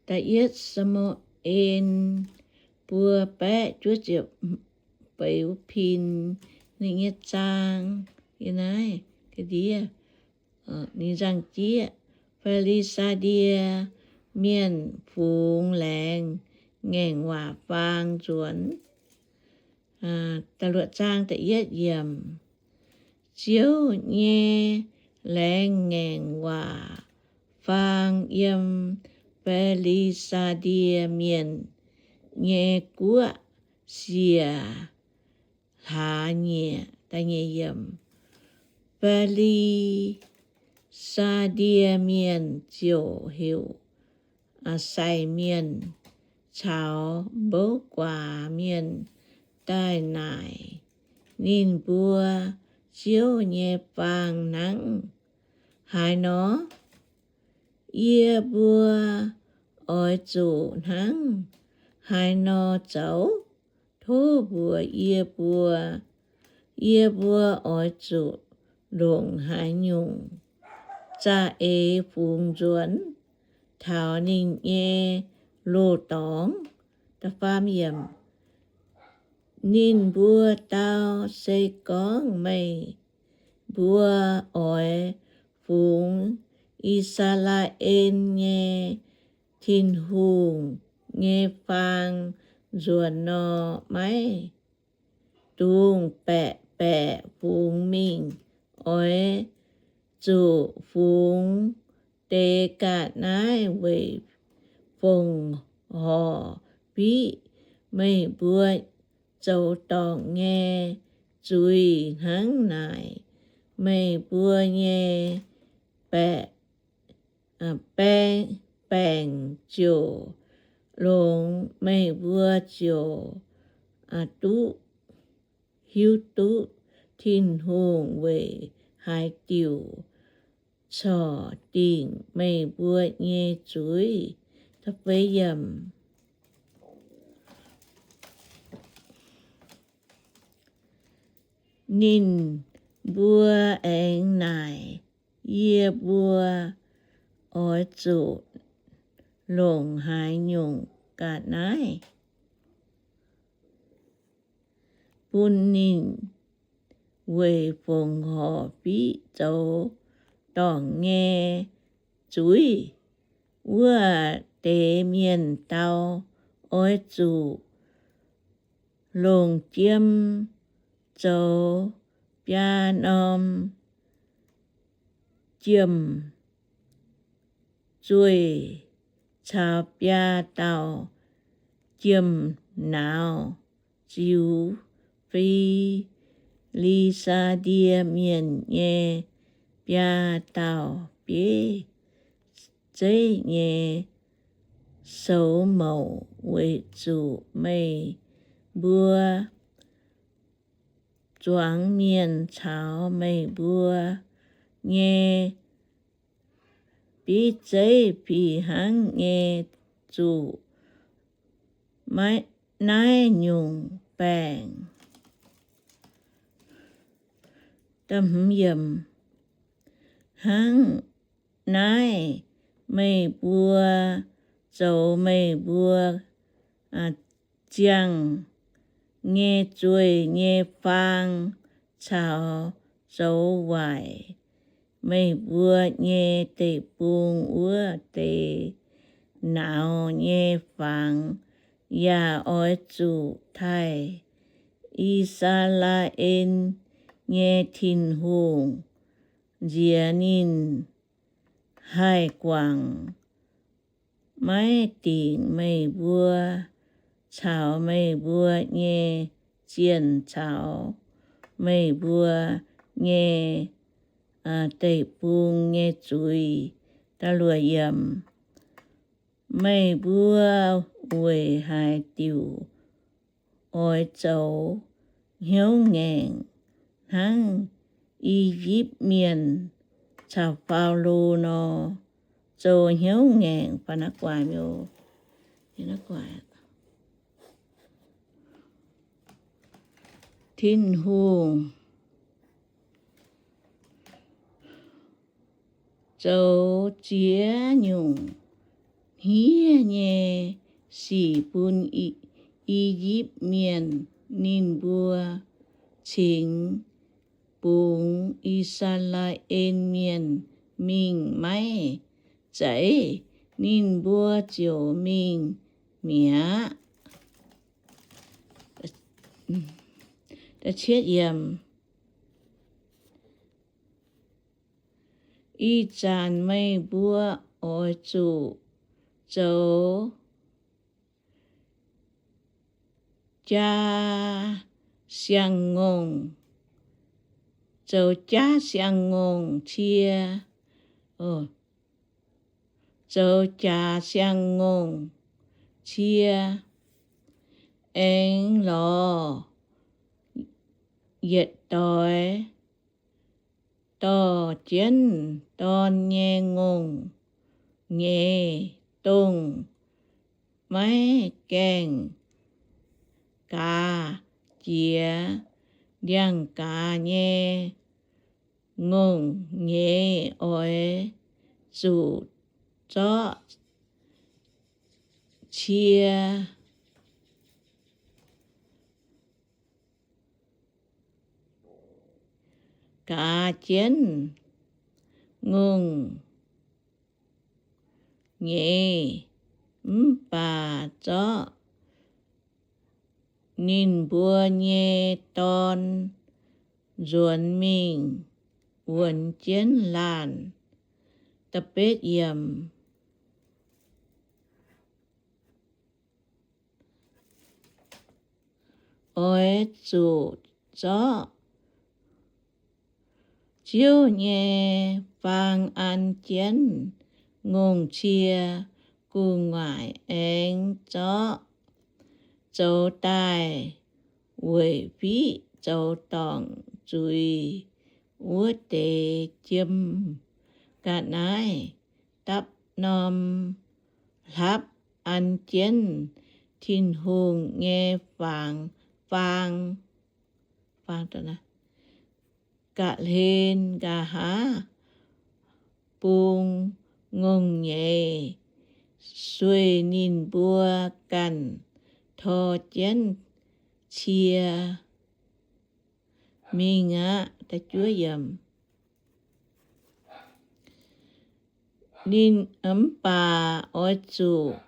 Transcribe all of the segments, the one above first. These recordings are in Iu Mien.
Da'yietv Saa^mu^en buo baeqv juov ziepc feix pin. Ninh nyei zaang yiem naaiv ga'ndiev, ninh nzangc-jieqv. Fi^li^saa^die Mienh fungx laengz ngaengc waac faang nzuonx. Da'luoqc zaang da'yietv yiemc. Ziouv nyei laengz ngaengc waac faang yiem Fi^li^saa^die Mienh nyei guoqv siec hlaax nyieqc. Da'nyeic yiemc. Fi^li^saa^die Mienh ziouc heuc sai mienh caux mbouv guaax mienh daaih naaic ninh mbuo, Ziouv nyei faang hnangv haaix nor? Yie mbuo oix zuqc hnangv haaix nor zoux? Tov mbuox yie mbuo, yie mbuo oix zuqc longc haaix nyungc za'eix fungx nzuonx taux ninh nyei loz-dorngx? Ninh mbuo dau, Se gorngv meih mbuo oix fungx I^saa^laa^en nyei Tin-Hungh nyei faang nzuonx nor, maiv dungx baeqc baeqc fungx mingh. Oix zuqc fungx deix ga'naaiv weic fongc horc fiqv meih mbuo zoux dorngc nyei zuiz hnangv naaic. Meih mbuo nyei baeqc, baengc ziouc longx. Meih mbuo ziouc duqv hiuv duqv Tin-Hungh weic haaix diuc corc dingc meih mbuo nyei zuiz. Ninh mbuo aengx naaic, Yie mbuo oix zuqc longc haaix nyungc ga'naaiv bun ninh weic fongc horc fiqv zoux dorngc nyei zuiz? Wuov deix mienh dau, Oix zuqc longc jiem zoux biaa norm jiem-zueih caux biaa dauh jiem-nauz ziux Fi^li^saa^die Mienh nyei biaa dauh bieiv zeiv nyei soux mouc, weic zuqc meih mbuo zuangx mienh caux meih mbuo nyei bieiv zeiv fih hnangv nyei zuqc naaiv nyungc baengc. Hnangv naaiv meih mbuo zoux meih mbuo ziangh nyei zueih nyei faang caux zoux waaic meih mbuo nyei deic-bung wuov deix nauz nyei fangx, yaac oix zuqc taaih I^saa^laa^en nyei Tin-Hungh nziex ninh haih guangc, maiv dingc meih mbuo caux meih mbuo nyei zienh caux meih mbuo nyei deic-bung nyei zuiz. Meih mbuo weic haaix diuc oix zoux hnyouv ngaengc hnangv I^yipv Mienh caux Faalo nor? Zoux hnyouv ngaengc. Tin-Hungh zoux ziex nyungc hniev nyei sic bun I^yipv Mienh. Ninh mbuo cingx bungx I^saa^laa^en Mienh mingh maiv zeiz, ninh mbuo ziouc mingh mi'aqv. Ih zanc meih mbuo oix zuqc zoux jaa siang-ngongh, zoux jaa siang-ngongh cie, zoux jaax siang-ngongh cie, aengx lorz yietc doix dorh jienv dorn nyei ngongh-nyeiz, dongh maiv gaengh gaaz jiex, ndiangx-gaaz nyei ngongh-nyeiz oix zuqc zorqv cie gaaz jienv ngongh-nyeiz, mv baac zorqv ninh mbuo nyei dorn nzuonx mingh wuonx jienv laanh. Oix zuqc zorqv Ziouv nyei faang an jienv ngongh cie, gu'nguaaic aengx zorqv zoux daaih weic fiqv zoux dorngc zuiz wuov deix jiem ga'naaiv dapv norm hlapv an jienv Tin-Hungh nyei faang, faang, ga'hlen nqa'haav bung ngongh-nyeiz sueih ninh mbuo ganh tor jienv cie mingh aqv. Ninh mv baac oix zuqc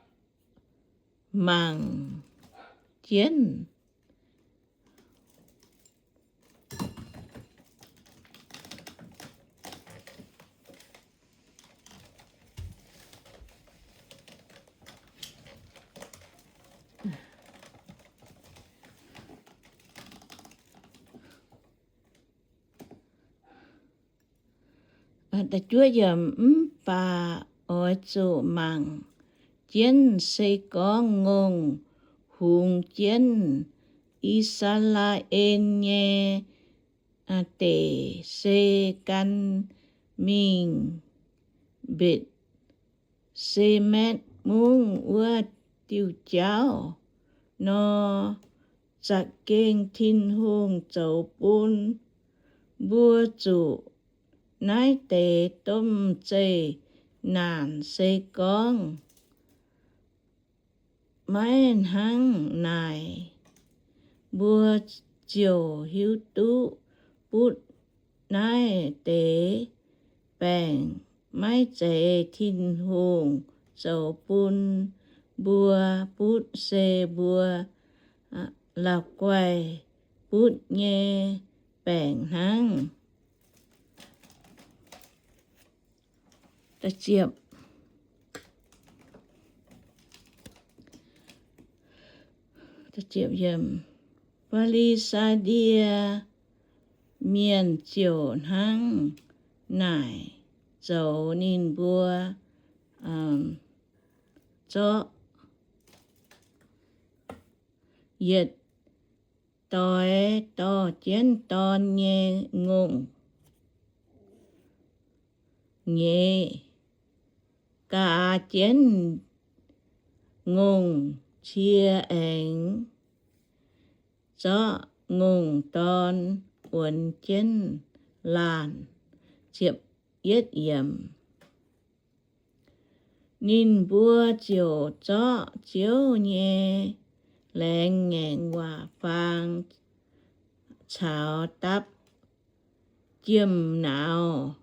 mangc jienv. Mv baac oix zuqc mangc jienv, se gorngv ngongh hungx jienv I^saa^laa^en nyei deic se gan mingh Mbetc^se^metv Mungv wuov diuh jauv nor, za'gengh Tin-Hungh zoux bun mbuo zuqc naaiv deix domh zeqc naanc. Se gorngv maiv hnangv naaic, mbuo ziouc hiuv duqv butv naaiv deix baengc maiv zeiz Tin-Hungh zoux bun mbuo butv, se mbuo la'guaih butv nyei baengc hnangv. Fi^li^saa^die Mienh ziouc hnangv naaic zoux ninh mbuo zorqv yietc doix dorh jienv dorn nyei ngongh-nyeiz, gaax jienv ngongh cie aengx zorqv ngongh dorn wuonx jienv laanh. Ninh mbuo ziouc zorqv Ziouv nyei laengz ngaengc waac faang caux dapv jiem-nauz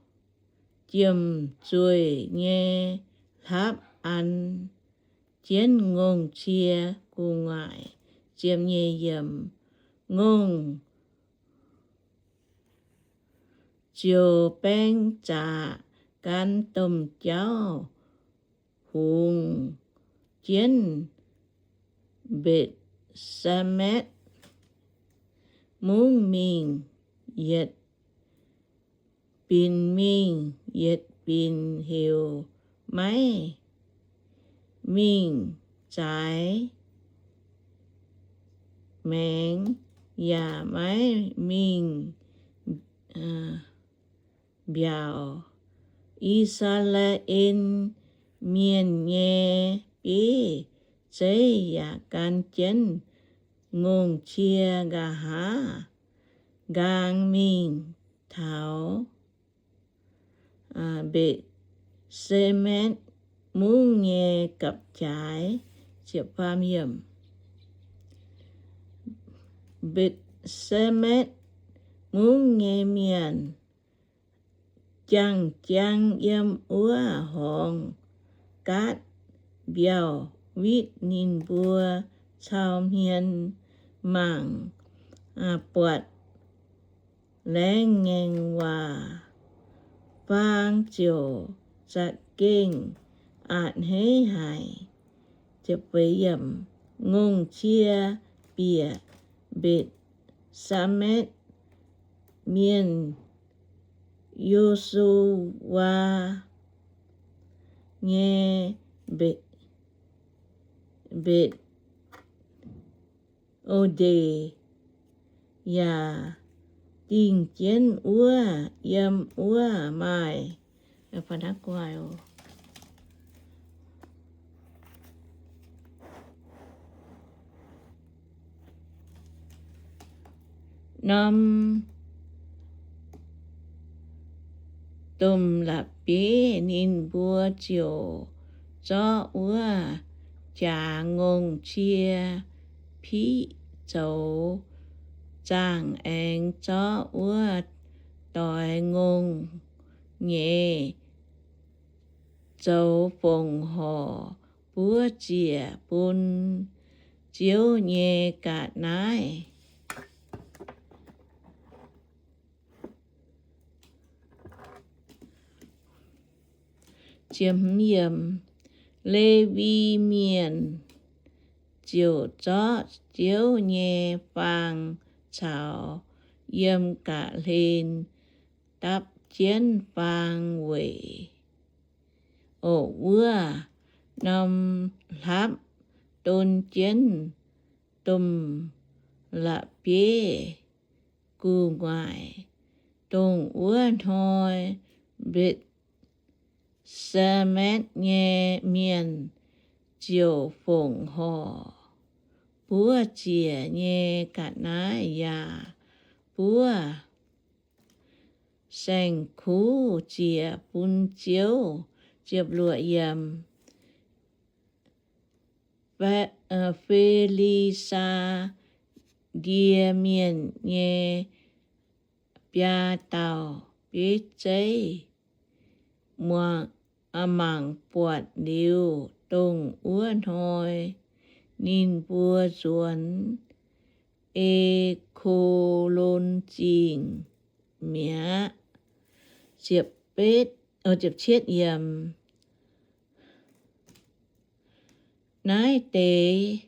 jiem-zueih nyei hlapv an jienv ngongh cie gu'nguaaic ziepc nyeic yiemc. Ngongh ziouc baeng zaqc gan domh jauv hungx jienv Mbetc^se^metv Mungv mingh. Yietc binc mingh yietc binc heuc, maiv mingh zaaix maengx yaac maiv mingh mbiaauc. I^saa^laa^en Mienh nyei bieiv zeiv yaac gan jienv ngongh cie nqa'haav nqaang mingh taux Mbetc^se^metv Mungv nyei gapv-jaaix. Mbetc^se^metv Mungv nyei mienh jangx jiang yiem wuov horngz gaatv mbiauh witv ninh mbuo cau hmien mangc buatc laengz ngaengc waac faang ziouc za'gengh a'hneiv haic. Ngongh cie bieqc Mbetc^se^metv Mienh, Yo^su^waa nyei Mbetc^o^ndeic yaac dingh jienv wuov, yiem wuov maaih norm domh la'bieiv. Ninh mbuo ziouc zorqv wuov jaax ngongh cie piqv zoux zaangh, aengx zorqv wuov doix ngongh nyeic zoux fongc horc buov ziec bun Ziouv nyei ga'naaiv. Lewi Mienh ziouc zorqv Ziouv nyei faang caux yiem ga'hlen dapv jienv faang weic. Oc, wuov norm hlapv don jienv domh la'bieiv gu'nguaaic. Dongh wuov hnoi Mbetc^se^metv nyei mienh ziouc fongc horc buov ziec nyei ga'naaiv yaac buov saeng-kuv ziec bun Ziouv. Fi^li^saa^die Mienh nyei biaa dauh bieiv zeiv mangc buatc liuz, dongh wuov hnoi ninh mbuo nzuonx E^ko^lon Zingh mi'aqv. Naaiv deix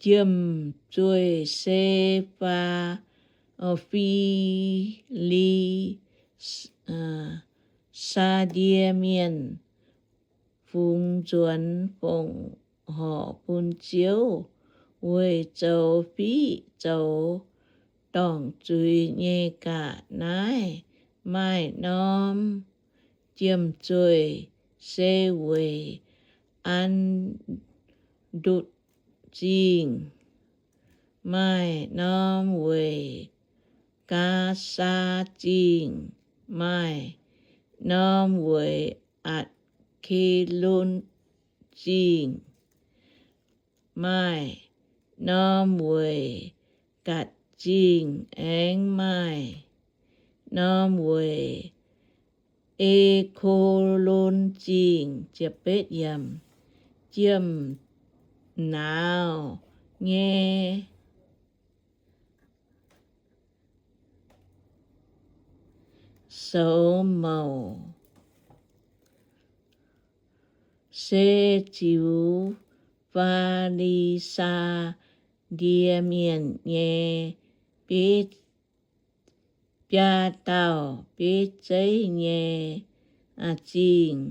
jiem-zueih se Fi^li^saa^die Mienh fungx nzuonx fongc horc bun Ziouv weic zoux fiqv zoux dorngc zuiz nyei ga'naaiv. Maaih norm jiem-zueih se weic An^ndutc Zingh, maaih norm weic Gaasaa Zingh, maaih norm weic Atc Aa^ke^lon Zingh, maaih norm weic Gatc Zingh, aengx maaih norm weic E^ko^lon Zingh. Jiem-nauz nyei soux mouc se ziux Fi^li^saa^die Mienh nyei bieiv, biaa dauh bieiv zeiv nyei zingh.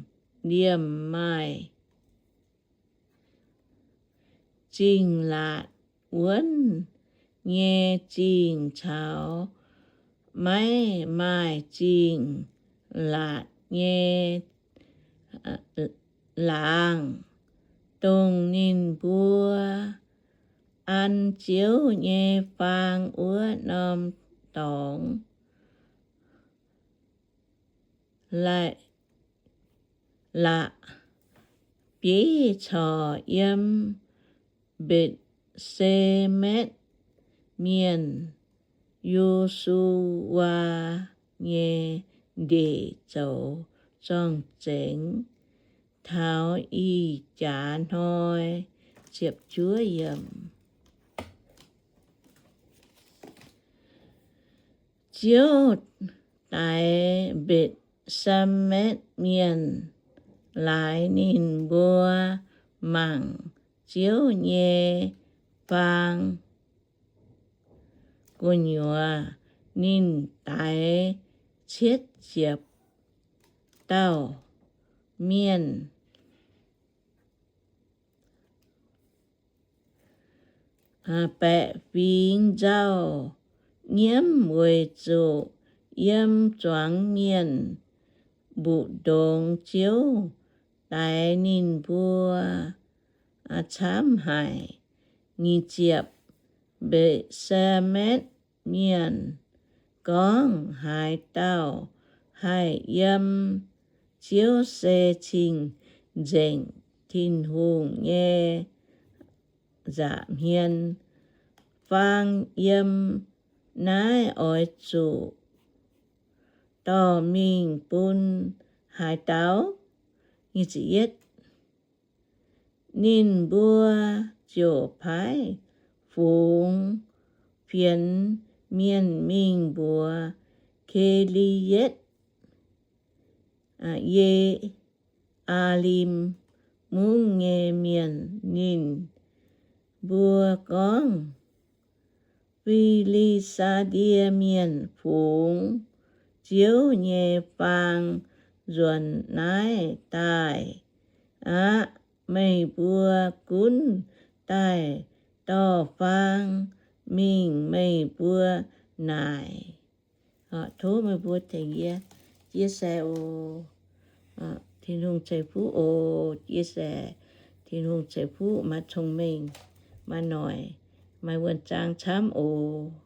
Liemh maaih zingh laatc wuonv nyei zingh caux maiv maaih zingh laatc nyei laangz, dongh ninh mbuo an Ziouv nyei faang wuov norm dorngx. Laac bieiv corc yiem Mbetc^se^metv Mienh, Yo^su^waa, nyei ndeic zoux zorng-zengx taux ih jaax hnoi. Ziouv daix Mbetc^se^metv Mienh laaix ninh mbuo mangc Ziouv nyei faang gu'nyuoz. Ninh daix cietv ziepc dauh mienh baeqc fingx nzauh nyiemv weic zuqc yiem zuangx mienh mbu'ndongx Ziouv daix ninh mbuo camv haic. Nyic ziepc, Mbetc^se^metv Mienh gorngv, Haaix dauh haih yiem? Ziouv se cing-nzengc Tin-Hungh nyei nza'hmien. Faang yiem naaiv oix zuqc dorh mingh bun haaix dauh? Ninh mbuo ziouc paaiv fungx fienx mienh mingh mbuox Ki^li^etv, Ye^aa^lim Mungv nyei mienh. Ninh mbuo gorngv, Fi^li^saa^die Mienh fungx Ziouv nyei faang nzuonx naaiv daaih aqv. Meih mbuo gunv daaih dorh faang mingh meih mbuo naaic. Tov meih mbuo tengx yie chia sẻ oc. Tin-Hungh ceix fuqv oc. Chia sẻ, Tin-Hungh ceix fuqv maaih cong-mengh, maaih noic, maaih wuonh zaang camv oc.